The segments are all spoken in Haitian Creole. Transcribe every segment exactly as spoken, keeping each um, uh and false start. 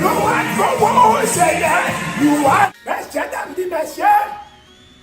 Louanj pou ou, Senyè, louanj. Mesye, dam, di mesye,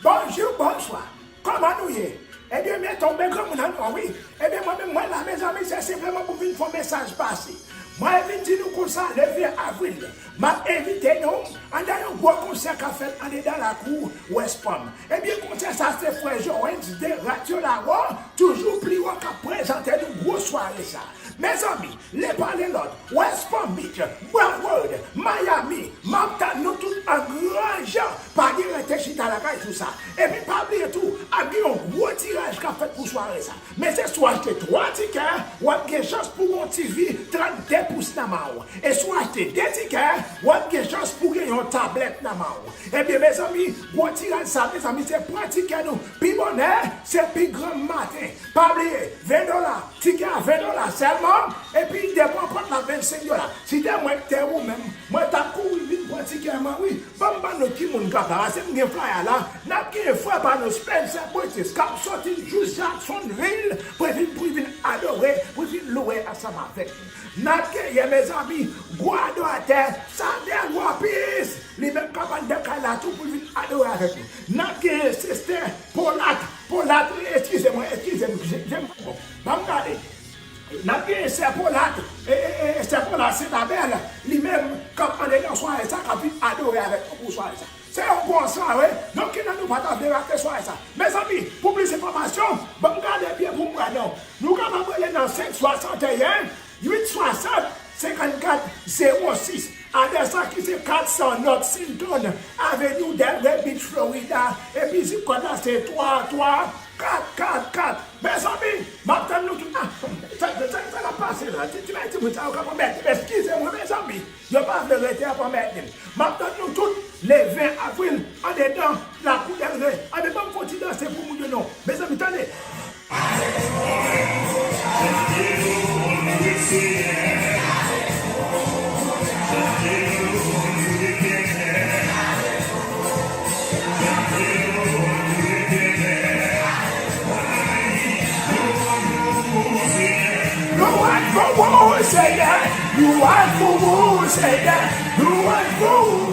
bonjou, bonswa. Kòman nou ye? Ebyen, men tonbe granmoun an non, wi. Ebyen, mwen menm, mwen la, mezanmi, se senpleman pou vin fè yon mesaj pase. Mwen vin di nou konsa, le ven avril, m ap envite nou anndan yon gwo konsè k ap fèt andedan lakou West Palm. Ebyen, konsè sa, se frè Joens de Radyo Lawa, toujou pli wo, k ap prezante nou gwo sware sa. Mezanmi, le pa le lòt, West Palm Beach, Broward, Miami, m ap tann nou tout an gran jan. Pa gen rete chita lakay sou sa. Epi pa bliye tou, ap gen yon gwo tiraj k ap fèt pou sware sa. Men se si w achte twa tikè, w ap gen chans pou w gen yon T V trannde pous nan men w. E si w achte de tikè, w ap gen chans pou w gen yon tablèt nan men w. Ebyen, mezanmi, gwo tiraj sa, mezanmi, se pran tikè nou pi bonè, se pi granm maten. Pa bliye, ven dola, tikè a ven dola sèlman, epi depo pòt la vennsenk dola. Si te mwen ki te ou menm, mwen t ap kouri vin pran tikè mwen, wi. Ban m ban nou ki moun k ap la, paske m gen flaya la. N ap gen frè pa nou, Spencer Brutus, k ap soti jis Jacksonville pou l vin, pou l vin adore, pou l vin louwe ansanm avèk nou. N ap genyen, mezanmi, gwo adoratè, Xavier Lopez, li menm k ap anndan kay la tou pou l vin adore avèk nou. N ap genyen Sister Polat, Polat, eskize mwen, eskize m, je, je, bon, ban m gade. N ap genyen Sè Polat, e, e, e, Sè Polat Senabèl, li menm k ap andedan sware sa, k ap vin adore avèk nou pou sware sa. Se yon bon sware, donk ki nan nou pa ta vle rate sware sa. Mezanmi, pou plis enfòmasyon, ban m gade byen pou m wè non. Nou kapab rele nan senk swasanteyen, uit swasant, senkannkat, zewo sis. Adrès la ki se kat san North Sinton Avenue, Delray Beach, Florida. Epi zip kòd la se twa twa kat kat kat. Mezanmi, m ap tann nou tout. Ah, sa, sa, sa k ap pase la? Ti, ti, ti moun sa yo k ap anmède m. Eskize mwen, mezanmi. Yo pa vle rete ap anmède m. M ap tann nou tout le ven avril andedan lakou Delray. Anben, ban m fè yon ti danse pou moun yo non. Mezanmi, tande. Louanj pou ou, Senyè, louanj pou ou, Senyè, louanj pou ou.